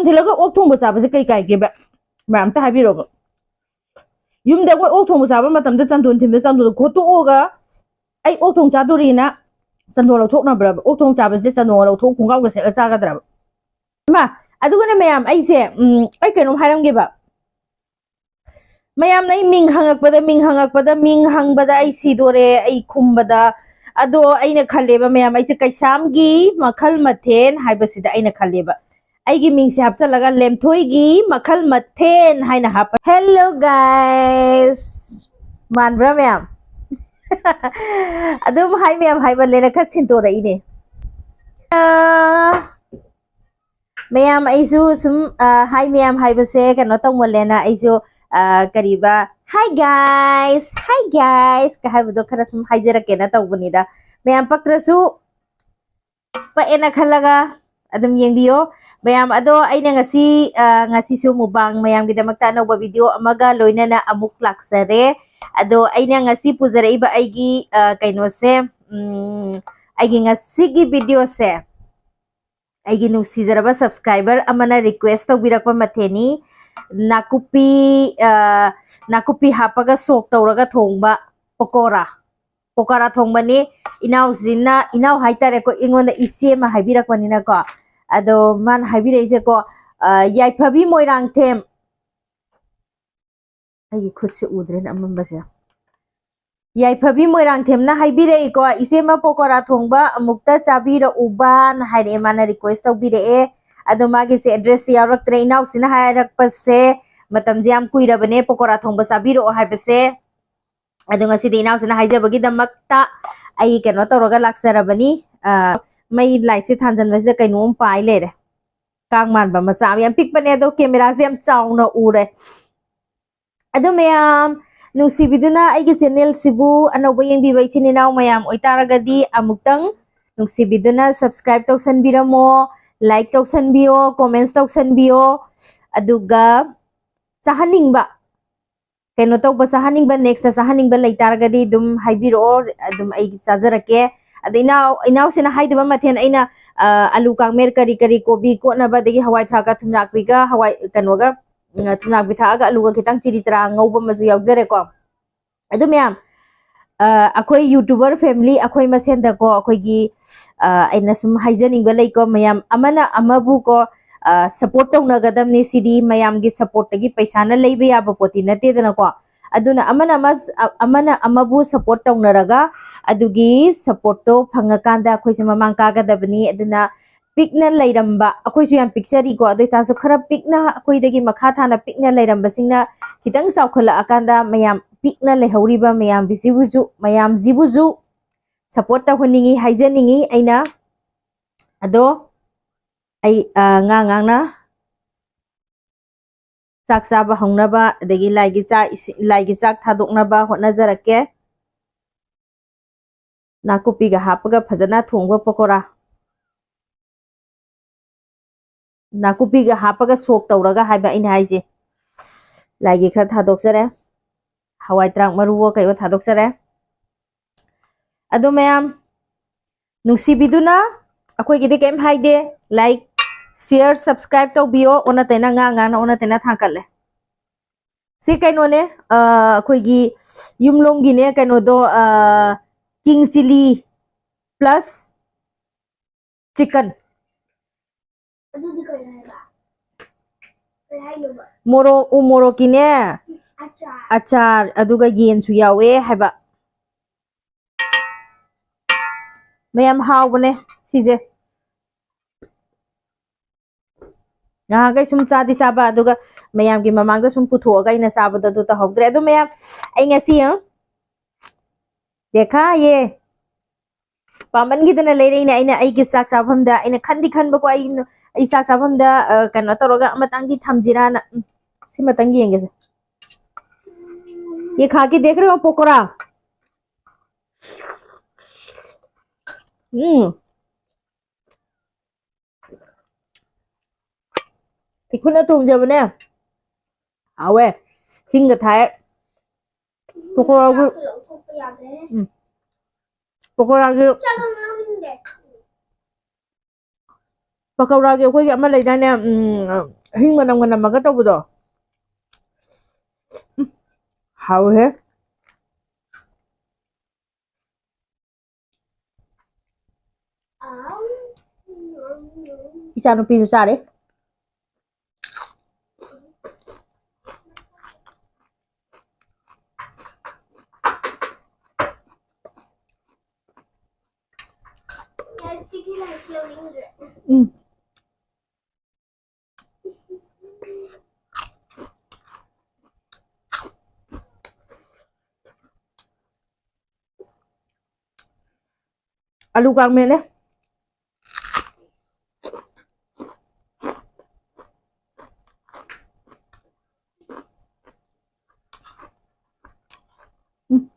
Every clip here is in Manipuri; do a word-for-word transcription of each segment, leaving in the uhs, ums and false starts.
ꯊꯤꯜꯂꯒ ꯑꯣꯛ ꯊꯣꯡꯕ ꯆꯥꯕꯁꯦ ꯀꯩ ꯀꯥꯏꯒꯦꯕ? ꯃꯌꯥꯝ ꯑꯝꯇ ꯍꯥꯏꯕꯤꯔꯣꯕ꯫ ꯌꯨꯝꯗ ꯑꯩꯈꯣꯏ ꯑꯣꯛ ꯊꯣꯡꯕ ꯆꯥꯕ ꯃꯇꯝꯗ ꯆꯟꯗꯣꯟ ꯊꯤꯟꯕ, ꯆꯟꯗꯣꯟꯗꯣ ꯈꯣꯠꯇꯣꯛꯑꯒ ꯑꯩ ꯑꯣꯛ ꯊꯣꯡ ꯆꯥꯗꯣꯔꯤꯅ ꯆꯟꯗꯣꯟ ꯂꯧꯊꯣꯛꯅꯕ꯭ꯔꯕ? ꯑꯣꯛ ꯊꯣꯡ ꯆꯥꯕꯁꯦ ꯆꯟꯗꯣꯟ ꯂꯧꯊꯣꯛ ꯈꯣꯡꯒ꯭ꯔꯥꯎꯒ ꯁꯦꯠꯂ ꯆꯥꯒꯗ꯭ꯔꯕ? ꯏꯃꯥ, ꯑꯗꯨꯒꯅꯦ ꯃꯌꯥꯝ, ꯑꯩꯁꯦ, ꯎꯝ, ꯑꯩ ꯀꯩꯅꯣꯝ ꯍꯥꯏꯔꯝꯒꯦꯕ꯫ ꯃꯌꯥꯝꯅ ꯑꯩ ꯃꯤꯡ ꯍꯪꯉꯛꯄꯗ, ꯃꯤꯡ ꯍꯪꯉꯛꯄꯗ, ꯃꯤꯡ ꯍꯪꯕꯗ ꯑꯩ ꯁꯤꯗꯣꯔꯦ, ꯑꯩ ꯈꯨꯝꯕꯗ꯫ ꯑꯗꯣ ꯑꯩꯅ ꯈꯜꯂꯦꯕ ꯃꯌꯥꯝ, ꯑꯩꯁꯦ ꯀꯩꯁꯥꯝꯒꯤ ꯃꯈꯜ ꯃꯊꯦꯜ ꯍꯥꯏꯕꯁꯤꯗ ꯑꯩꯅ ꯈꯜꯂꯦꯕ꯫ ꯑꯩꯒꯤ ꯃꯤꯡꯁꯦ ꯍꯥꯞꯆꯜꯂꯒ ꯂꯦꯝꯊꯣꯏꯒꯤ ꯃꯈꯜ ꯃꯊꯦꯜ ꯍꯥꯏꯅ ꯍꯥꯞꯄ꯫ Hello guys, ꯃꯥꯟꯕ꯭ꯔꯥ ꯃꯌꯥꯝ? ꯑꯗꯨꯝ ꯍꯥꯏ ꯃꯌꯥꯝ, ꯍꯥꯏꯃꯜꯂꯦꯅ ꯈꯔ ꯁꯤꯟꯇꯣꯔꯛꯏꯅꯦ꯫ ꯑꯥ, ꯃꯌꯥꯝ, ꯑꯩꯁꯨ ꯁꯨꯝ, ꯑ, ꯍꯥꯏ ꯃꯌꯥꯝ ꯍꯥꯏꯕꯁꯦ ꯀꯩꯅꯣ ꯇꯧꯃꯜꯂꯦꯅ ꯑꯩꯁꯨ, ꯑ, ꯀꯔꯤꯕ, "Hi guys, hi guys" ꯀ ꯍꯥꯏꯕꯗꯣ ꯈꯔ ꯁꯨꯝ ꯍꯥꯏꯖꯔꯛꯀꯦꯅ ꯇꯧꯕꯅꯤꯗ꯫ ꯃꯌꯥꯝ ꯄꯛꯇ꯭ꯔꯁꯨ ꯄꯛꯑꯦꯅ ꯈꯜꯂꯒ ꯑꯗꯨꯝ ꯌꯦꯡꯕꯤꯌꯣ꯫ ꯃꯌꯥꯝ, ꯑꯗꯣ ꯑꯩꯅ ꯉꯁꯤ, ꯑ, ꯉꯁꯤꯁꯨ mukbang ꯃꯌꯥꯝꯒꯤꯗꯃꯛꯇ ꯑꯅꯧꯕ video ꯑꯃꯒ ꯂꯣꯏꯅꯅ ꯑꯃꯨꯛ ꯂꯥꯛꯆꯔꯦ꯫ ꯑꯗꯣ ꯑꯩꯅ ꯉꯁꯤ ꯄꯨꯖꯔꯛꯏꯕ ꯑꯩꯒꯤ, ꯑ, ꯀꯩꯅꯣꯁꯦ, ꯎꯝ, ꯑꯩꯒꯤ ꯉꯁꯤꯒꯤ videoꯁꯦ ꯑꯩꯒꯤ ꯅꯨꯡꯁꯤꯖꯔꯕ subscriber ꯑꯃꯅ request ꯇꯧꯕꯤꯔꯛꯄ ꯃꯊꯦꯜꯅꯤ꯫ ꯅꯥꯀꯨꯞꯄꯤ, ꯑ, ꯅꯥꯀꯨꯞꯄꯤ ꯍꯥꯞꯄꯒ ꯁꯣꯛ ꯇꯧꯔꯒ ꯊꯣꯡꯕ ꯄꯀꯣꯔꯥ꯫ ꯄꯀꯣꯔꯥ ꯊꯣꯡꯕꯅꯤ꯫ ꯏꯅꯥꯎꯁꯤꯅ, ꯏꯅꯥꯎ ꯍꯥꯏꯇꯥꯔꯦꯀꯣ, ꯑꯩꯉꯣꯟꯗ ꯏꯆꯦ ꯑꯃ ꯍꯥꯏꯕꯤꯔꯛꯄꯅꯤꯅꯀꯣ꯫ ꯑꯗꯣ ꯃꯥꯅ ꯍꯥꯏꯕꯤꯔꯛꯏꯁꯦꯀꯣ, ꯑ, ꯌꯥꯏꯐꯕꯤ ꯃꯣꯏꯔꯥꯡꯊꯦꯝ꯫ ꯑꯩꯒꯤ ꯈꯨꯠꯁꯦ ꯎꯗ꯭ꯔꯦꯅꯦ ꯑꯃꯝꯕꯁꯦ꯫ ꯌꯥꯏꯐꯕꯤ ꯃꯣꯏꯔꯥꯡꯊꯦꯝꯅ ꯍꯥꯏꯕꯤꯔꯛꯏꯀꯣ, "ꯏꯆꯦꯃ ꯄꯀꯣꯔꯥ ꯊꯣꯡꯕ ꯑꯃꯨꯛꯇ ꯆꯥꯕꯤꯔꯛꯎꯕꯅ" ꯍꯥꯏꯔꯛꯑꯦ, ꯃꯥꯅ request ꯇꯧꯕꯤꯔꯛꯑꯦ꯫ ꯑꯗꯣ ꯃꯥꯒꯤꯁꯦ addressꯇꯤ ꯌꯥꯎꯔꯛꯇ꯭ꯔꯦ, ꯏꯅꯥꯎꯁꯤꯅ ꯍꯥꯏꯔꯛꯄꯁꯦ ꯃꯇꯝꯁꯦ ꯌꯥꯝ ꯀꯨꯏꯔꯕꯅꯦ ꯄꯀꯣꯔꯥ ꯊꯣꯡꯕ ꯆꯥꯕꯤꯔꯛꯑꯣ ꯍꯥꯏꯕꯁꯦ꯫ ꯑꯗꯣ ꯉꯁꯤꯗꯤ ꯏꯅꯥꯎꯁꯤꯅ ꯍꯥꯏꯖꯕꯒꯤꯗꯃꯛꯇ ꯑꯩ ꯀꯩꯅꯣ ꯇꯧꯔꯒ ꯂꯥꯛꯆꯔꯕꯅꯤ꯫ ꯑ, ꯃꯩ lightꯁꯦ ꯊꯥꯟꯖꯟꯕꯁꯤꯗ ꯀꯩꯅꯣꯝ ꯄꯥꯏ ꯂꯩꯔꯦ꯫ ꯀꯥꯡ ꯃꯥꯟꯕ ꯃꯆꯥ ꯑꯃ ꯌꯥꯝ ꯄꯤꯛꯄꯅꯦ, ꯑꯗꯣ cameraꯁꯦ ꯌꯥꯝ ꯆꯥꯎꯅ ꯎꯔꯦ꯫ ꯑꯗꯨ ꯃꯌꯥꯝ, ꯅꯨꯡꯁꯤꯕꯤꯗꯨꯅ ꯑꯩꯒꯤ channelꯁꯤꯕꯨ ꯑꯅꯧꯕ ꯌꯦꯡꯕꯤꯕ ꯏꯆꯤꯟ ꯏꯅꯥꯎ ꯃꯌꯥꯝ ꯑꯣꯏꯇꯥꯔꯒꯗꯤ ꯑꯃꯨꯛꯇꯪ ꯅꯨꯡꯁꯤꯕꯤꯗꯨꯅ subscribe ꯇꯧꯁꯟꯕꯤꯔꯝꯃꯣ, like ꯇꯧꯁꯟꯕꯤꯌꯣ, comments ꯇꯧꯁꯟꯕꯤꯌꯣ꯫ ꯑꯗꯨꯒ ꯆꯥꯍꯟꯅꯤꯡꯕ, ꯀꯩꯅꯣ ꯇꯧꯕ, ꯆꯥꯍꯟꯅꯤꯡꯕ, nextꯇ ꯆꯥꯍꯟꯅꯤꯡꯕ ꯂꯩꯇꯥꯔꯒꯗꯤ ꯑꯗꯨꯝ ꯍꯥꯏꯕꯤꯔꯛꯑꯣ, ꯑꯗꯨꯝ ꯑꯩ ꯆꯥꯖꯔꯛꯀꯦ꯫ ꯑꯗꯣ ꯏꯅꯥꯎ, ꯏꯅꯥꯎꯁꯤꯅ ꯍꯥꯏꯗꯕ ꯃꯊꯦꯜ ꯑꯩꯅ, ꯑ, ꯑꯂꯨ ꯀꯥꯡꯃꯦꯠ, ꯀꯔꯤ ꯀꯔꯤ, ꯀꯣꯕꯤ ꯀꯣꯠꯅꯕ, ꯑꯗꯒꯤ ꯍꯋꯥꯏ ꯊ꯭ꯔꯥꯛꯀ ꯊꯨꯝꯌꯥꯛꯄꯤꯒ ꯍꯋꯥꯏ ꯀꯩꯅꯣꯒ, ꯎꯝ, ꯊꯨꯝꯌꯥꯛꯄꯤ ꯊꯥꯛꯑꯒ ꯑꯂꯨꯒ ꯈꯤꯇꯪ ꯆꯤꯔꯤ ꯆꯔꯥ ꯉꯧꯕ ꯑꯃꯁꯨ ꯌꯥꯎꯖꯔꯦꯀꯣ꯫ ꯑꯗꯨ ꯃꯌꯥꯝ, ꯑ, ꯑꯩꯈꯣꯏ YouTuber family ꯑꯩꯈꯣꯏ ꯃꯁꯦꯟꯗꯀꯣ, ꯑꯩꯈꯣꯏꯒꯤ, ꯑ, ꯑꯩꯅ ꯁꯨꯝ ꯍꯥꯏꯖꯅꯤꯡꯕ ꯂꯩꯀꯣ, ꯃꯌꯥꯝ ꯑꯃꯅ ꯑꯃꯕꯨ ꯀꯣ, ꯑ, support ꯇꯧꯅꯒꯗꯕꯅꯤ꯫ ꯁꯤꯗꯤ ꯃꯌꯥꯝꯒꯤ supportꯇꯒꯤ ꯄꯩꯁꯥꯅ ꯂꯩꯕ ꯌꯥꯕ ꯄꯣꯠꯇꯤ ꯅꯠꯇꯦꯗꯅꯀꯣ꯫ ꯑꯗꯨꯅ ꯑꯃꯅ ꯑꯃ, ꯑꯃꯅ ꯑꯃꯕꯨ support ꯇꯧꯅꯔꯒ ꯑꯗꯨꯒꯤ supportꯇꯣ ꯐꯪꯉꯀꯥꯟꯗ ꯑꯩꯈꯣꯏꯁꯦ ꯃꯃꯥꯡ ꯀꯥꯒꯗꯕꯅꯤ꯫ ꯑꯗꯨꯅ ꯄꯤꯛꯅ ꯂꯩꯔꯝꯕ, ꯑꯩꯈꯣꯏꯁꯨ ꯌꯥꯝ ꯄꯤꯛꯆꯔꯤꯀꯣ, ꯑꯗꯨ ꯑꯣꯏꯇꯥꯔꯁꯨ ꯈꯔ ꯄꯤꯛꯅ, ꯑꯩꯈꯣꯏꯗꯒꯤ ꯃꯈꯥ ꯊꯥꯅ ꯄꯤꯛꯅ ꯂꯩꯔꯝꯕꯁꯤꯡꯅ ꯈꯤꯇꯪ ꯆꯥꯎꯈꯠꯂꯛꯑꯀꯥꯟꯗ ꯃꯌꯥꯝ ꯄꯤꯛꯅ ꯂꯩꯍꯧꯔꯤꯕ ꯃꯌꯥꯝꯕꯤꯁꯤꯕꯨꯁꯨ, ꯃꯌꯥꯝꯁꯤꯕꯨꯁꯨ support ꯇꯧꯍꯟꯅꯤꯡꯉꯤ, ꯍꯥꯏꯖꯅꯤꯡꯉꯤ ꯑꯩꯅ꯫ ꯑꯗꯣ ꯑꯩ, ꯑ, ꯉꯥꯡ ꯉꯥꯡꯅ ꯆꯥꯛ ꯆꯥꯕ ꯍꯧꯅꯕ, ꯑꯗꯒꯤ ꯂꯥꯏꯒꯤ ꯆꯥꯛ ꯏꯁꯤ-, ꯂꯥꯏꯒꯤ ꯆꯥꯛ ꯊꯥꯗꯣꯛꯅꯕ ꯍꯣꯠꯅꯖꯔꯛꯀꯦ꯫ ꯅꯥꯀꯨꯞꯄꯤꯒ ꯍꯥꯞꯄꯒ ꯐꯖꯅ ꯊꯣꯡꯕ ꯄꯀꯣꯔꯥ꯫ ꯅꯥꯀꯨꯞꯄꯤꯒ ꯍꯥꯞꯄꯒ ꯁꯣꯛ ꯇꯧꯔꯒ ꯍꯥꯏꯕ ꯑꯩꯅ ꯍꯥꯏꯁꯦ꯫ ꯂꯥꯏꯒꯤ ꯈꯔ ꯊꯥꯗꯣꯛꯆꯔꯦ꯫ ꯍꯋꯥꯏ ꯇ꯭ꯔꯥꯛ ꯃꯔꯨꯋꯣ ꯀꯩꯋꯣ ꯊꯥꯗꯣꯛꯆꯔꯦ꯫ ꯑꯗꯣ ꯃꯌꯥꯝ, ꯅꯨꯡꯁꯤꯕꯤꯗꯨꯅ ꯑꯩꯈꯣꯏꯒꯤꯗꯤ ꯀꯩꯝ ꯍꯥꯏꯗꯦ꯫ Like, share, subscribe ꯇꯧꯕꯤꯌꯣ꯫ ꯑꯣꯟꯅ ꯇꯩꯅ ꯉꯥꯡ ꯉꯥꯡꯅ ꯑꯣꯟꯅ ꯇꯩꯅ ꯊꯥꯡꯀꯠꯂꯦ꯫ ꯁꯤ ꯀꯩꯅꯣꯅꯦ, ꯑ, ꯑꯩꯈꯣꯏꯒꯤ ꯌꯨꯝꯂꯣꯝꯒꯤꯅꯦ, ꯀꯩꯅꯣꯗꯣ, ꯑ, king chilli plus chicken꯫ ꯑꯗꯨꯗꯤ ꯀꯩ ꯍꯥꯏꯕ? ꯀꯩ ꯍꯥꯏꯅꯣꯕ? ꯃꯣꯔꯣꯛ, ꯎ ꯃꯣꯔꯣꯛꯀꯤꯅꯦ, ꯑꯆꯥꯔ꯫ ꯑꯆꯥꯔ, ꯑꯗꯨꯒ ꯌꯦꯟꯁꯨ ꯌꯥꯎꯋꯦ ꯍꯥꯏꯕ꯫ ꯃꯌꯥꯝ ꯍꯥꯎꯕꯅꯦ ꯁꯤꯁꯦ꯫ ꯉꯍꯥꯟꯈꯩ ꯁꯨꯝ ꯆꯥꯗꯤ ꯆꯥꯕ, ꯑꯗꯨꯒ ꯃꯌꯥꯝꯒꯤ ꯃꯃꯥꯡꯗ ꯁꯨꯝ ꯄꯨꯊꯣꯛꯑꯒ ꯑꯩꯅ ꯆꯥꯕꯗꯣ ꯑꯗꯨ ꯇꯧꯍꯧꯗ꯭ꯔꯦ꯫ ꯑꯗꯨ ꯃꯌꯥꯝ, ꯑꯩ ꯉꯁꯤ, ꯑ, ꯗꯦꯈꯥ ꯌꯦ꯫ ꯄꯥꯝꯃꯟꯈꯤꯗꯅ ꯂꯩꯔꯛꯏꯅꯦ ꯑꯩꯅ ꯑꯩꯒꯤ ꯆꯥꯛ ꯆꯥꯐꯝꯗ꯫ ꯑꯩꯅ ꯈꯟꯗꯤ ꯈꯟꯕꯀꯣ, ꯑꯩ, ꯑꯩ ꯆꯥꯛ ꯆꯥꯐꯝꯗ, ꯑ, ꯀꯩꯅꯣ ꯇꯧꯔꯒ ꯑꯃꯇꯪꯗꯤ ꯊꯝꯁꯤꯔꯥꯅ꯫ ꯎꯝ, ꯁꯤꯃꯇꯪ ꯌꯦꯡꯒꯦꯁꯦ꯫ ꯌꯦ ꯈꯥꯀꯤ ꯗꯦꯈ ꯔꯦ ꯍꯣ ꯄꯀꯣꯔꯥ꯫ ꯎꯝ꯫ ꯏꯈꯨꯠꯅ ꯊꯣꯡꯖꯕꯅꯦ꯫ ꯍꯥꯎꯋꯦ꯫ ꯍꯤꯡꯒ ꯊꯥꯏ꯫ ꯄꯀꯣꯔꯥꯒꯤ, ꯎꯝ꯫ ꯄꯀꯣꯔꯥꯒꯤ ꯄꯀꯧꯔꯥꯒꯤ ꯑꯩꯈꯣꯏꯒꯤ ꯑꯃ ꯂꯩꯗꯥꯏꯅꯦ, ꯎꯝ, ꯍꯤꯡ ꯃꯅꯝꯒ ꯅꯝꯃꯒ ꯇꯧꯕꯗꯣ꯫ ꯎꯝ, ꯍꯥꯎꯋꯦꯍꯦ꯫ ꯏꯆꯥꯅꯨꯄꯤꯁꯨ ꯆꯥꯔꯦ꯫ ꯎꯝ꯫ ꯑꯂꯨ ꯀꯥꯡꯃꯦꯠꯅꯦ꯫ ꯎꯝ꯫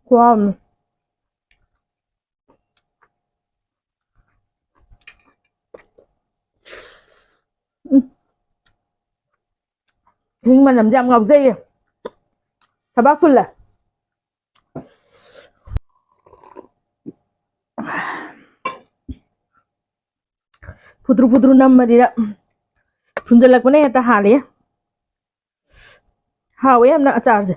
ꯈꯨꯍꯥꯎ ꯑꯃ꯫ ꯎꯝ꯫ ꯍꯤꯡ ꯃꯅꯝꯁꯦ ꯌꯥꯝ ꯉꯥꯎꯖꯩꯌꯦ꯫ ꯊꯕꯥꯛ ꯐꯨꯜꯂꯦ꯫ ꯐꯨꯗ꯭ꯔꯨ ꯐꯨꯗ꯭ꯔꯨ ꯅꯝꯕꯅꯤꯅ ꯐꯨꯟꯖꯜꯂꯛꯄꯅ ꯍꯦꯛꯇ ꯍꯥꯜꯂꯦ꯫ ꯍꯥꯎꯋꯦ ꯌꯥꯝꯅ ꯑꯆꯥꯔꯁꯦ꯫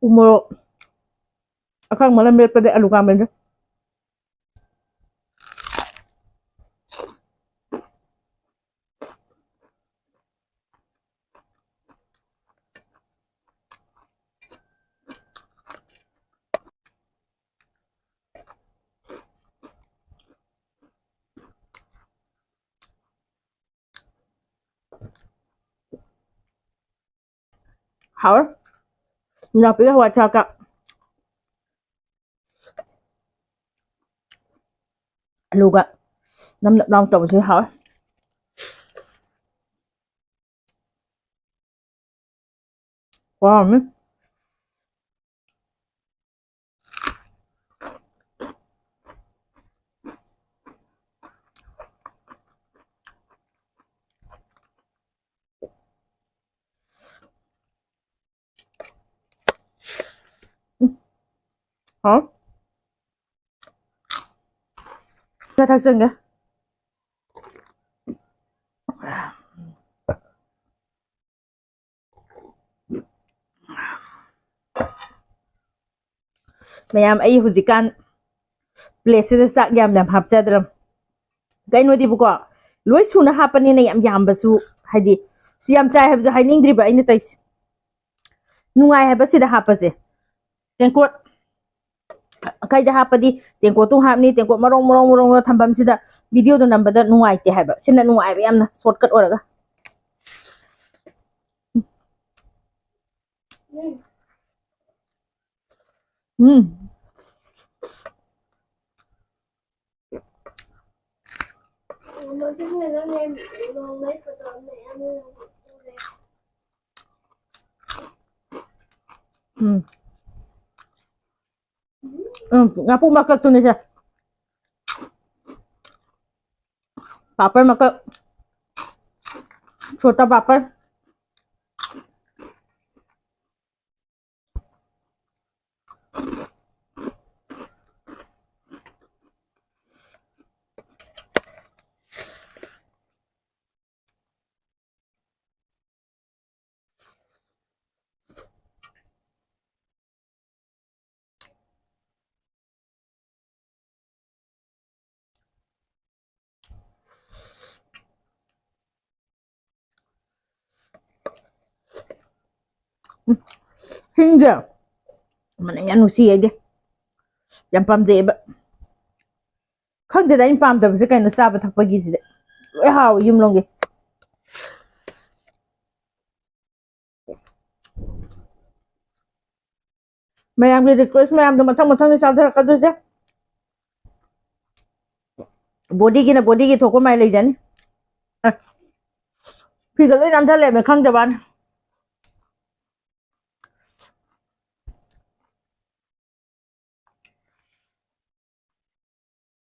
ꯎ ꯃꯣꯔꯣꯛ ꯑꯀꯪꯕꯅ ꯃꯦꯠꯄꯗꯤ ꯑꯂꯨ ꯀꯥꯡꯃꯦꯠꯁꯦ꯫ ꯍꯥꯎꯔꯦ꯫ ꯅꯥꯄꯤ ꯍꯋꯥꯏ ꯊ꯭ꯔꯥꯛꯀ ꯑꯂꯨꯒ ꯅꯝ ꯅꯞ ꯂꯥꯎ ꯇꯧꯕꯁꯦ ꯍꯥꯎꯋꯦ꯫ ꯋꯥꯔꯝꯃꯤ꯫ ꯎꯝ꯫ ꯍꯥꯎ꯫ ꯈꯔ ꯊꯛꯆꯟꯒꯦ꯫ ꯃꯌꯥꯝ, ꯑꯩ ꯍꯧꯖꯤꯛꯀꯥꯟ ꯄ꯭ꯂꯦꯠꯁꯤꯗ ꯆꯥꯛ ꯌꯥꯝ ꯌꯥꯝ ꯍꯥꯞꯆꯗ꯭ꯔꯕ꯫ ꯀꯩꯅꯣꯗꯤꯕꯀꯣ, ꯂꯣꯏ ꯁꯨꯅ ꯍꯥꯞꯄꯅꯤꯅ ꯌꯥꯝ ꯌꯥꯝꯕꯁꯨ, ꯍꯥꯏꯗꯤ, ꯁꯤ ꯌꯥꯝ ꯆꯥꯏ ꯍꯥꯏꯕꯁꯨ ꯍꯥꯏꯅꯤꯡꯗ꯭ꯔꯤꯕ ꯑꯩꯅ ꯇꯧꯏꯁꯦ꯫ ꯅꯨꯡꯉꯥꯏ ꯍꯥꯏꯕ ꯁꯤꯗ ꯍꯥꯞꯄꯁꯦ꯫ ꯇꯦꯡꯀꯣꯠ ꯀꯩꯗ ꯍꯥꯞꯄꯗꯤ ꯇꯦꯡꯀꯣꯠꯇꯨ ꯍꯥꯞꯅꯤ, ꯇꯦꯡꯀꯣꯠ ꯃꯔꯣꯡ ꯃꯔꯣꯡ ꯃꯔꯣꯡ ꯃꯔꯣꯡ ꯊꯝꯐꯝꯁꯤꯗ ꯚꯤꯗꯤꯑꯣꯗꯣ ꯅꯝꯕꯗ ꯅꯨꯡꯉꯥꯏꯇꯦ ꯍꯥꯏꯕ꯫ ꯁꯤꯅ ꯅꯨꯡꯉꯥꯏꯕ ꯌꯥꯝꯅ, ꯁꯣꯔꯠꯀꯠ ꯑꯣꯏꯔꯒ꯫ ꯎꯝ꯫ ꯎꯝ꯫ ꯎꯝ, ꯉꯥꯄꯨ ꯃꯀꯛꯇꯨꯅꯤꯁꯦ꯫ ꯄꯥꯄꯔ ꯃꯀꯛ꯫ ꯁꯣꯇꯥ ꯄꯥꯄꯔ꯫ ꯎꯝ, ꯍꯤꯡꯁꯦ ꯃꯅꯝ ꯌꯥꯝ ꯅꯨꯡꯁꯤ ꯑꯩꯗꯤ꯫ ꯌꯥꯝ ꯄꯥꯝꯖꯩꯑꯕ꯫ ꯈꯪꯗꯦꯗ, ꯑꯩꯅ ꯄꯥꯝꯗꯕꯁꯦ ꯀꯩꯅꯣ, ꯆꯥꯕ ꯊꯛꯄꯒꯤꯁꯤꯗꯤ ꯂꯣꯏ ꯍꯥꯎꯋꯦ ꯌꯨꯝꯂꯣꯝꯒꯤ꯫ ꯃꯌꯥꯝꯒꯤ request ꯃꯌꯥꯝꯗꯣ ꯃꯊꯪ ꯃꯊꯪꯗꯤ ꯆꯥꯊꯔꯛꯀꯗꯣꯏꯁꯦ꯫ ꯕꯣꯗꯤꯒꯤꯅ ꯕꯣꯗꯤꯒꯤ ꯊꯣꯛꯄ ꯃꯥꯏ ꯂꯩꯖꯅꯤ꯫ ꯑ, ꯐꯤꯒ ꯂꯣꯏ ꯅꯥꯟꯊ ꯂꯩꯔꯝꯃꯦ, ꯈꯪꯗꯕꯅ꯫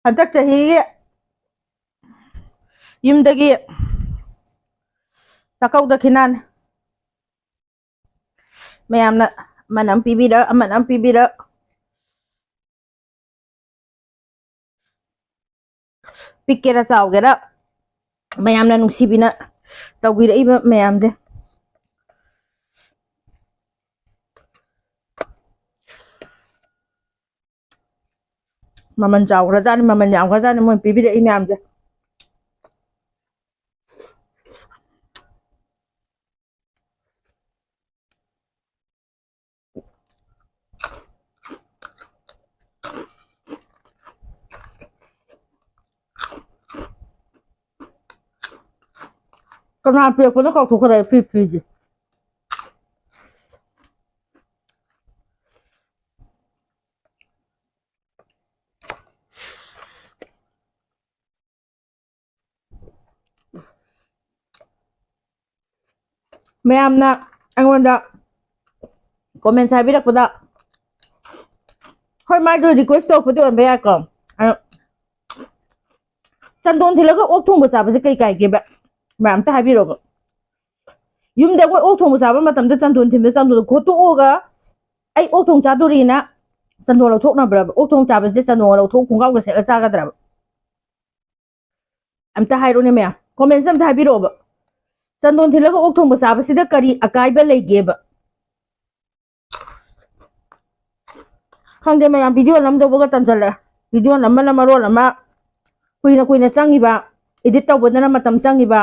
ꯍꯟꯗꯛ ꯆꯍꯤꯒꯤ ꯌꯨꯝꯗꯒꯤ ꯆꯥꯛꯀꯧ ꯗꯈꯤꯅꯥꯅꯤ꯫ ꯃꯌꯥꯝꯅ ꯑꯃꯅ ꯑꯃ ꯄꯤꯕꯤꯔꯛ, ꯑꯃꯅ ꯑꯃ ꯄꯤꯕꯤꯔꯛ꯫ ꯄꯤꯛꯀꯦꯔꯥ ꯆꯥꯎꯒꯦꯔꯥ, ꯃꯌꯥꯝꯅ ꯅꯨꯡꯁꯤꯕꯤꯅ ꯇꯧꯕꯤꯔꯛꯏꯕ ꯃꯌꯥꯝꯁꯦ꯫ ꯃꯃꯜ ꯆꯥꯎꯈ꯭ꯔꯖꯥꯠꯅꯤ, ꯃꯃꯜ ꯌꯥꯝꯈ꯭ꯔꯖꯥꯠꯅꯤ ꯃꯣꯏ ꯄꯤꯕꯤꯔꯛꯏ ꯃꯌꯥꯝꯁꯦ꯫ ꯀꯅꯥ ꯄꯤꯔꯛꯄꯅꯣ ꯀꯥꯎꯊꯣꯛꯈ꯭ꯔꯦ, ꯐꯤ ꯐꯤꯁꯦ꯫ ꯃꯌꯥꯝꯅ ꯑꯩꯉꯣꯟꯗ ꯀꯣꯃꯦꯟꯁ ꯍꯥꯏꯕꯤꯔꯛꯄꯗ, ꯍꯣꯏ, ꯃꯥꯗꯣ ꯔꯤꯀ꯭ꯋꯦꯁ ꯇꯧꯔꯛꯄꯗꯤ ꯑꯣꯏꯔꯝꯕ ꯌꯥꯏꯀꯣ꯫ ꯑꯗꯣ ꯆꯟꯗꯣꯟ ꯊꯤꯜꯂꯒ ꯑꯣꯛ ꯊꯣꯡꯕ ꯆꯥꯕꯁꯦ ꯀꯩ ꯀꯥꯏꯒꯦꯕ? ꯃꯌꯥꯝ ꯑꯝꯇ ꯍꯥꯏꯕꯤꯔꯛꯑꯣꯕ꯫ ꯌꯨꯝꯗ ꯑꯩꯈꯣꯏ ꯑꯣꯛ ꯊꯣꯡꯕ ꯆꯥꯕ ꯃꯇꯝꯗ ꯆꯟꯗꯣꯟ ꯊꯤꯟꯕ, ꯆꯟꯗꯣꯟꯗꯣ ꯈꯣꯠꯇꯣꯛꯑꯒ ꯑꯩ ꯑꯣꯛ ꯊꯣꯡ ꯆꯥꯗꯣꯔꯤꯅ ꯆꯟꯗꯣꯟ ꯂꯧꯊꯣꯛꯅꯕ꯭ꯔꯕ? ꯑꯣꯛ ꯊꯣꯡ ꯆꯥꯕꯁꯦ ꯆꯟꯗꯣꯟ ꯂꯧꯊꯣꯛ ꯈꯣꯡꯒ꯭ꯔꯥꯎꯒ ꯁꯦꯠꯂ ꯆꯥꯒꯗ꯭ꯔꯕ? ꯑꯝꯇ ꯍꯥꯏꯔꯣꯅꯦ ꯃꯌꯥꯝ, ꯀꯣꯃꯦꯟꯁꯇ ꯑꯝꯇ ꯍꯥꯏꯕꯤꯔꯛꯑꯣꯕ꯫ ꯆꯟꯗꯣꯟ ꯊꯤꯜꯂꯒ ꯑꯣꯛ ꯊꯣꯡꯕ ꯆꯥꯕꯁꯤꯗ ꯀꯔꯤ ꯑꯀꯥꯏꯕ ꯂꯩꯒꯦꯕ? ꯈꯪꯗꯦ ꯃꯌꯥꯝ, ꯚꯤꯗꯤꯑꯣ ꯅꯝꯗꯧꯕꯒ ꯇꯟꯖꯜꯂꯛꯑꯦ꯫ ꯚꯤꯗꯤꯑꯣ ꯅꯝꯕꯅ ꯃꯔꯣꯜ ꯑꯃ ꯀꯨꯏꯅ ꯀꯨꯏꯅ ꯆꯪꯉꯤꯕ, ꯏꯗꯤꯠ ꯇꯧꯕꯗꯅ ꯃꯇꯝ ꯆꯪꯉꯤꯕ,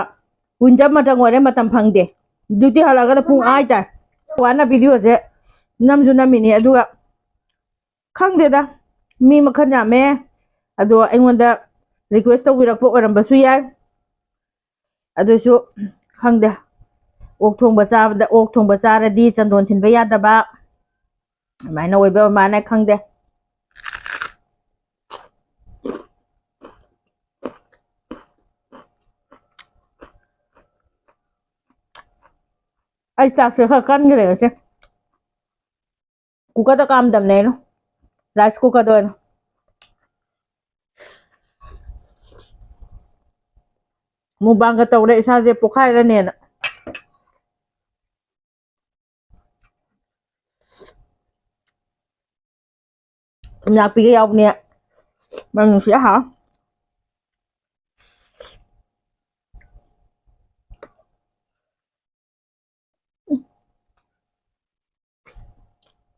ꯋꯤꯟꯇꯔ ꯃꯇꯝ ꯑꯣꯏꯔꯦ, ꯃꯇꯝ ꯐꯪꯗꯦ꯫ ꯗ꯭ꯌꯨꯇꯤ ꯍꯜꯂꯛꯑꯒꯅ ꯄꯨꯡ ꯑꯥ ꯇꯥꯏ꯫ ꯋꯥꯅ ꯚꯤꯗꯤꯑꯣꯁꯦ ꯅꯝꯁꯨ ꯅꯝꯃꯤꯅꯤ, ꯑꯗꯨꯒ ꯈꯪꯗꯦꯗ, ꯃꯤ ꯃꯈꯜ ꯌꯥꯝꯃꯦ꯫ ꯑꯗꯣ ꯑꯩꯉꯣꯟꯗ ꯔꯤꯀ꯭ꯋꯦꯁ ꯇꯧꯕꯤꯔꯛꯄ ꯑꯣꯏꯔꯝꯕꯁꯨ ꯌꯥꯏ꯫ ꯑꯗꯨꯁꯨ ꯈꯪꯗꯦ, ꯑꯣꯛ ꯊꯣꯡꯕ ꯆꯥꯕꯗ, ꯑꯣꯛ ꯊꯣꯡꯕ ꯆꯥꯔꯗꯤ ꯆꯟꯗꯣꯟ ꯊꯤꯟꯕ ꯌꯥꯗꯕ, ꯑꯗꯨꯃꯥꯏꯅ ꯑꯣꯏꯕ ꯃꯥꯅ ꯈꯪꯗꯦ꯫ ꯑꯩ ꯆꯥꯛꯁꯦ ꯈꯔ ꯀꯟꯈ꯭ꯔꯦ ꯉꯁꯤ꯫ ꯀꯨꯀꯔꯗ ꯀꯥꯝꯗꯕꯅꯦ ꯑꯩꯅ꯫ ꯔꯥꯏꯁ ꯀꯨꯀꯔꯗ ꯑꯣꯏꯅ꯫ ꯃꯨꯛꯕꯥꯡꯒ ꯇꯧꯔꯦ ꯏꯁꯥꯁꯦ ꯄꯣꯛꯈꯥꯏꯔꯅꯦꯅ꯫ ꯊꯨꯝꯌꯥꯛꯄꯤꯒ ꯌꯥꯎꯕꯅꯦ꯫ ꯃꯅꯝ ꯅꯨꯡꯁꯤ ꯍꯥꯎ꯫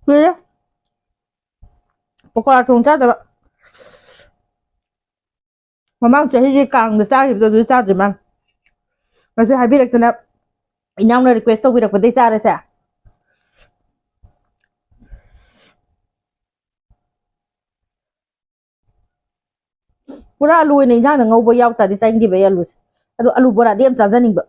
ꯀꯨꯏꯔꯦ ꯄꯀꯣꯔꯥ ꯊꯣꯡ ꯆꯥꯗꯕ꯫ ꯃꯃꯥꯡ ꯆꯍꯤꯒꯤ ꯀꯥꯡꯗ ꯆꯥꯈꯤꯕꯗꯣ ꯑꯗꯨꯗꯤ ꯆꯥꯗ꯭ꯔꯤ ꯃꯥꯜꯂꯦ꯫ ꯉꯁꯤ ꯍꯥꯏꯕꯤꯔꯛꯇꯅ ꯏꯅꯥꯎꯅ request ꯇꯧꯕꯤꯔꯛꯄꯗꯩ ꯆꯥꯔꯦꯁꯦ꯫ ꯄꯨꯔꯥ ꯑꯂꯨ ꯑꯣꯏꯅ ꯏꯟꯖꯥꯡꯗ ꯉꯧꯕ ꯌꯥꯎ ꯇꯥꯔꯗꯤ ꯆꯥꯅꯤꯡꯗꯦꯕ ꯑꯩ ꯑꯂꯨꯁꯦ꯫ ꯑꯗꯣ ꯑꯂꯨ ꯕꯣꯔꯥꯗꯤ ꯌꯥꯝ ꯆꯥꯖꯅꯤꯡꯕ꯫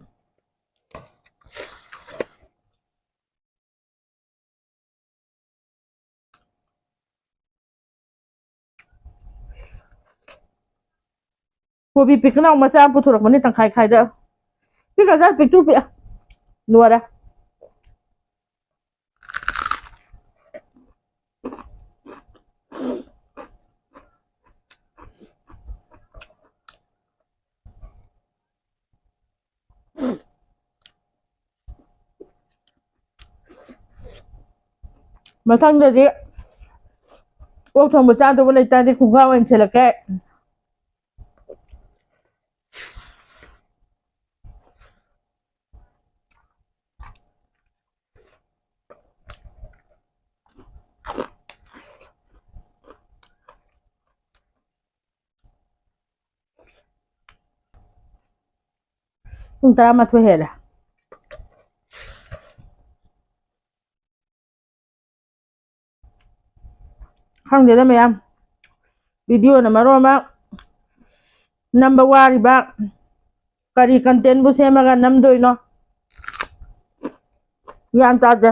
ꯀꯣꯕꯤ ꯄꯤꯛꯅ ꯃꯆꯥ ꯑꯃ ꯄꯨꯊꯣꯔꯛꯄꯅꯤ, ꯇꯪꯈꯥꯏ ꯈꯥꯏꯗ꯫ ꯄꯤꯛꯈ꯭ꯔꯖꯥꯠ, ꯄꯤꯛꯇ꯭ꯔꯨ ꯄꯤꯛꯑ꯫ ꯂꯣꯏꯔꯦ꯫ ꯃꯊꯪꯗꯗꯤ ꯑꯣꯛ ꯊꯣꯡꯕ ꯆꯥꯗꯧꯕ ꯂꯩꯇꯥꯔꯗꯤ ꯈꯨꯡꯒꯥ ꯑꯣꯏꯅ ꯁꯦꯠꯂꯛꯀꯦ꯫ ꯄꯨꯡ ꯇꯔꯥꯃꯥꯊꯣꯏ ꯍꯦꯜꯂꯦ꯫ ꯈꯪꯗꯦꯗ ꯃꯌꯥꯝ, videoꯅ ꯃꯔꯣꯟ ꯑꯃ ꯅꯝꯕ ꯋꯥꯔꯤꯕ, ꯀꯔꯤ contentꯕꯨ ꯁꯦꯝꯃꯒ ꯅꯝꯗꯣꯏꯅꯣ? ꯒ꯭ꯌꯥꯟ ꯇꯥꯗꯦ꯫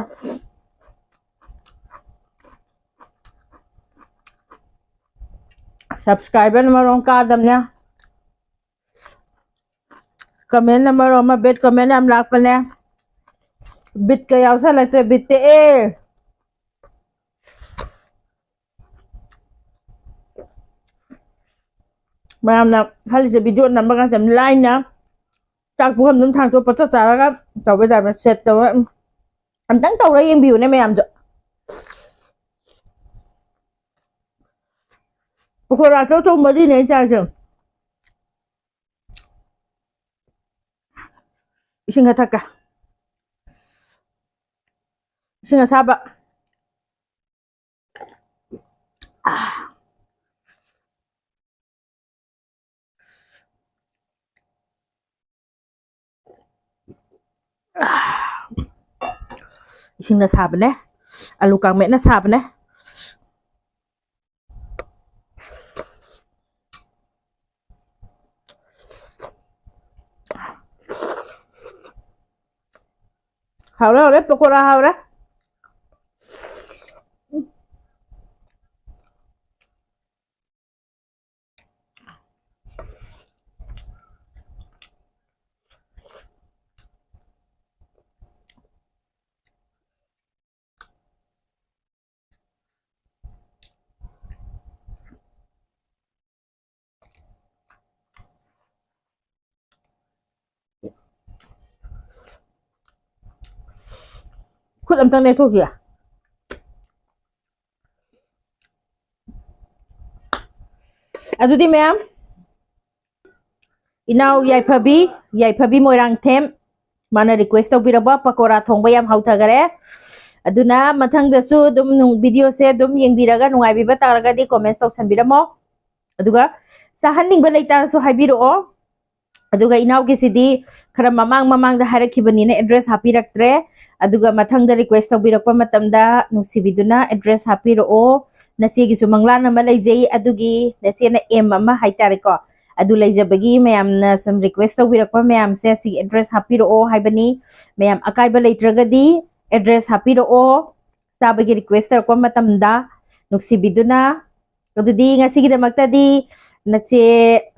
Subscriberꯅ ꯃꯔꯣꯟ ꯀꯥꯗꯕꯅꯦ꯫ Commentꯅ ꯃꯔꯣꯟ ꯑꯃ bad comment ꯌꯥꯝ ꯂꯥꯛꯄꯅꯦ꯫ ꯕꯤꯠꯀ ꯌꯥꯎꯁꯜꯂꯛꯇ꯭ꯔꯦ, ꯕꯤꯠ ꯇꯦꯛꯑꯦ꯫ ꯃꯌꯥꯝꯅ ꯈꯜꯂꯤꯁꯦ video ꯅꯝꯕ ꯀꯥꯟꯁꯦ ꯌꯥꯝ ꯂꯥꯏꯅ ꯆꯥꯛ ꯄꯨꯈꯝ ꯑꯗꯨꯝ ꯊꯥꯡꯇꯣꯛꯑ ꯄꯠꯆꯠ ꯆꯥꯔꯒ ꯇꯧꯕꯩ ꯇꯥꯏꯞꯇ set ꯇꯧꯔ, ꯑꯝꯇꯪ ꯇꯧꯔ ꯌꯦꯡꯕꯤꯌꯨꯅꯦ ꯃꯌꯥꯝꯁꯨ꯫ ꯄꯀꯣꯔꯥ ꯑꯆꯧ ꯑꯆꯧ ꯃꯔꯤꯅꯦ ꯑꯩ ꯆꯥꯏꯁꯦ꯫ ꯏꯁꯤꯡ ꯈꯔ ꯊꯛꯀꯦ꯫ ꯏꯁꯤꯡ ꯑꯁꯥꯕ꯫ ꯏꯁꯤꯡꯅ ꯁꯥꯕꯅꯦ, ꯑꯂꯨ ꯀꯥꯡꯃꯦꯠꯅ ꯁꯥꯕꯅꯦ꯫ ꯍꯥꯎꯔꯦ, ꯍꯥꯎꯔꯦ, ꯄꯀꯣꯔꯥ ꯍꯥꯎꯔꯦ꯫ ꯈꯨꯠ ꯑꯝꯇꯪ ꯅꯦꯠꯊꯣꯛꯈꯤꯒꯦ꯫ ꯑꯗꯨꯗꯤ ꯃꯌꯥꯝ, ꯏꯅꯥꯎ ꯌꯥꯏꯐꯕꯤ, ꯌꯥꯏꯐꯕꯤ ꯃꯣꯏꯔꯥꯡꯊꯦꯝ, ꯃꯥꯅ request ꯇꯧꯕꯤꯔꯛꯄ ꯄꯀꯣꯔꯥ ꯊꯣꯡꯕ ꯌꯥꯝ ꯍꯥꯎꯊꯈꯔꯦ꯫ ꯑꯗꯨꯅ ꯃꯊꯪꯗꯁꯨ ꯑꯗꯨꯝ ꯅꯨꯡ-, video ꯁꯦ ꯑꯗꯨꯝ ꯌꯦꯡꯕꯤꯔꯒ ꯅꯨꯡꯉꯥꯏꯕꯤꯕ ꯇꯥꯔꯒꯗꯤ comments ꯇꯧꯁꯟꯕꯤꯔꯝꯃꯣ꯫ ꯑꯗꯨꯒ ꯆꯥꯍꯟꯅꯤꯡꯕ ꯂꯩꯇꯥꯔꯁꯨ ꯍꯥꯏꯕꯤꯔꯛꯑꯣ꯫ ꯑꯗꯨꯒ ꯏꯅꯥꯎꯒꯤꯁꯤꯗꯤ ꯈꯔ ꯃꯃꯥꯡ ꯃꯃꯥꯡꯗ ꯍꯥꯏꯔꯛꯈꯤꯕꯅꯤꯅ address ꯍꯥꯞꯄꯤꯔꯛꯇ꯭ꯔꯦ꯫ ꯑꯗꯨꯒ ꯃꯊꯪꯗ request ꯇꯧꯕꯤꯔꯛꯄ ꯃꯇꯝꯗ ꯅꯨꯡꯁꯤꯕꯤꯗꯨꯅ address ꯍꯥꯞꯄꯤꯔꯛꯑꯣ꯫ ꯅꯆꯦꯒꯤꯁꯨ ꯃꯪꯂꯥꯟ ꯑꯃ ꯂꯩꯖꯩ, ꯑꯗꯨꯒꯤ ꯅꯆꯦꯅ M ꯑꯃ ꯍꯥꯏꯇꯥꯔꯦꯀꯣ, ꯑꯗꯨ ꯂꯩꯖꯕꯒꯤ ꯃꯌꯥꯝꯅ ꯁꯨꯝ request ꯇꯧꯕꯤꯔꯛꯄ ꯃꯌꯥꯝꯁꯦ ꯁꯤꯒꯤ address ꯍꯥꯞꯄꯤꯔꯛꯑꯣ ꯍꯥꯏꯕꯅꯤ꯫ ꯃꯌꯥꯝ ꯑꯀꯥꯏꯕ ꯂꯩꯇ꯭ꯔꯒꯗꯤ address ꯍꯥꯞꯄꯤꯔꯛꯑꯣ꯫ ꯆꯥꯕꯒꯤ request ꯇꯧꯔꯛꯄ ꯃꯇꯝꯗ ꯅꯨꯡꯁꯤꯕꯤꯗꯨꯅ꯫ ꯑꯗꯨꯗꯤ ꯉꯁꯤꯒꯤꯗꯃꯛꯇꯗꯤ ꯅꯆꯦ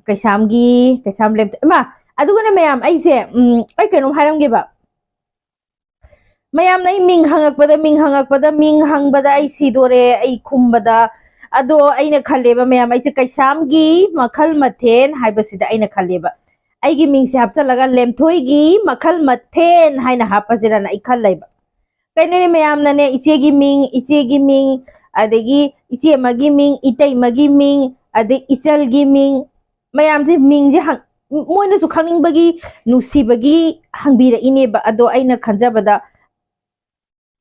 ꯀꯩꯁꯥꯝꯒꯤ, ꯀꯩꯁꯥꯝ ꯂꯦꯝ-, ꯏꯃꯥ, ꯑꯗꯨꯒꯅꯦ ꯃꯌꯥꯝ, ꯑꯩꯁꯦ, ꯎꯝ, ꯑꯩ ꯀꯩꯅꯣꯝ ꯍꯥꯏꯔꯝꯒꯦꯕ꯫ ꯃꯌꯥꯝꯅ ꯑꯩ ꯃꯤꯡ ꯍꯪꯉꯛꯄꯗ, ꯃꯤꯡ ꯍꯪꯉꯛꯄꯗ, ꯃꯤꯡ ꯍꯪꯕꯗ ꯑꯩ ꯁꯤꯗꯣꯔꯦ, ꯑꯩ ꯈꯨꯝꯕꯗ꯫ ꯑꯗꯣ ꯑꯩꯅ ꯈꯜꯂꯦꯕ, ꯃꯌꯥꯝ, ꯑꯩꯁꯦ ꯀꯩꯁꯥꯝꯒꯤ ꯃꯈꯜ ꯃꯊꯦꯜ ꯍꯥꯏꯕꯁꯤꯗ ꯑꯩꯅ ꯈꯜꯂꯦꯕ, ꯑꯩꯒꯤ ꯃꯤꯡꯁꯦ ꯍꯥꯞꯆꯤꯜꯂꯒ ꯂꯦꯝꯊꯣꯏꯒꯤ ꯃꯈꯜ ꯃꯊꯦꯜ ꯍꯥꯏꯅ ꯍꯥꯞꯄꯁꯤꯔꯅ ꯑꯩ ꯈꯜꯂꯦꯕ꯫ ꯀꯩꯅꯣꯅꯦ, ꯃꯌꯥꯝꯅꯅꯦ, ꯏꯆꯦꯒꯤ ꯃꯤꯡ, ꯏꯆꯦꯒꯤ ꯃꯤꯡ, ꯑꯗꯒꯤ ꯏꯆꯦ ꯑꯃꯒꯤ ꯃꯤꯡ, ꯏꯇꯩꯃꯒꯤ ꯃꯤꯡ, ꯑꯗꯩ ꯏꯆꯜꯒꯤ ꯃꯤꯡ, ꯃꯌꯥꯝꯁꯦ ꯃꯤꯡꯁꯦ ꯍꯪ-, ꯃꯣꯏꯅꯁꯨ ꯈꯪꯅꯤꯡꯕꯒꯤ, ꯅꯨꯡꯁꯤꯕꯒꯤ ꯍꯪꯕꯤꯔꯛꯏꯅꯦꯕ꯫ ꯑꯗꯣ ꯑꯩꯅ ꯈꯟꯖꯕꯗ,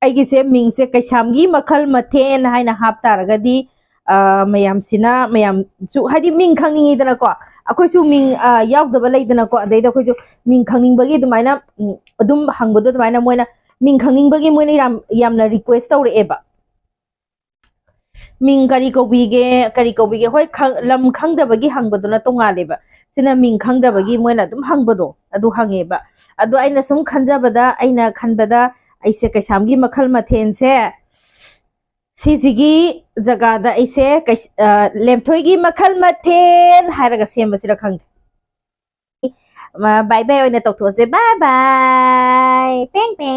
ꯑꯩꯒꯤꯁꯦ ꯃꯤꯡꯁꯦ ꯀꯩꯁꯥꯝꯒꯤ ꯃꯈꯜ ꯃꯊꯦꯜ ꯍꯥꯏꯅ ꯍꯥꯞꯇꯥꯔꯒꯗꯤ, ꯑ, ꯃꯌꯥꯝꯁꯤꯅ, ꯃꯌꯥꯝꯁꯨ ꯍꯥꯏꯗꯤ ꯃꯤꯡ ꯈꯪꯅꯤꯡꯉꯤꯗꯅꯀꯣ꯫ ꯑꯩꯈꯣꯏꯁꯨ ꯃꯤꯡ, ꯑ, ꯌꯥꯎꯗꯕ ꯂꯩꯗꯅꯀꯣ꯫ ꯑꯗꯩꯗ ꯑꯩꯈꯣꯏꯁꯨ ꯃꯤꯡ ꯈꯪꯅꯤꯡꯕꯒꯤ ꯑꯗꯨꯃꯥꯏꯅ, ꯎꯝ, ꯑꯗꯨꯝ ꯍꯪꯕꯗꯣ, ꯑꯗꯨꯃꯥꯏꯅ ꯃꯣꯏꯅ ꯃꯤꯡ ꯈꯪꯅꯤꯡꯕꯒꯤ ꯃꯣꯏꯅ ꯌꯥꯝ, ꯌꯥꯝꯅ request ꯇꯧꯔꯛꯑꯦꯕ꯫ ꯃꯤꯡ ꯀꯔꯤ ꯀꯧꯕꯤꯒꯦ, ꯀꯔꯤ ꯀꯧꯕꯤꯒꯦ? ꯍꯣꯏ, ꯈꯪ-, ꯂꯝ ꯈꯪꯗꯕꯒꯤ ꯍꯪꯕꯗꯨꯅ ꯇꯣꯡꯉꯥꯜꯂꯦꯕ꯫ ꯁꯤꯅ ꯃꯤꯡ ꯈꯪꯗꯕꯒꯤ ꯃꯣꯏꯅ ꯑꯗꯨꯝ ꯍꯪꯕꯗꯣ, ꯑꯗꯨ ꯍꯪꯉꯦꯕ꯫ ꯑꯗꯣ ꯑꯩꯅ ꯁꯨꯝ ꯈꯟꯖꯕꯗ, ꯑꯩꯅ ꯈꯟꯕꯗ, ꯑꯩꯁꯦ ꯀꯩꯁꯥꯝꯒꯤ ꯃꯈꯜ ꯃꯊꯦꯜꯁꯦ, ꯁꯤꯁꯤꯒꯤ ꯖꯒꯥꯗ ꯑꯩꯁꯦ ꯀꯩꯁ-, ꯑ, ꯂꯦꯝꯊꯣꯏꯒꯤ ꯃꯈꯜ ꯃꯊꯦꯜ ꯍꯥꯏꯔꯒ ꯁꯦꯝꯕꯁꯤꯔ ꯈꯪꯗꯦ꯫ ꯃ-, bye bye ꯑꯣꯏꯅ ꯇꯧꯊꯣꯛꯑꯁꯦ꯫ Bye bye꯫ ꯄꯦꯡ ꯄꯦꯡ꯫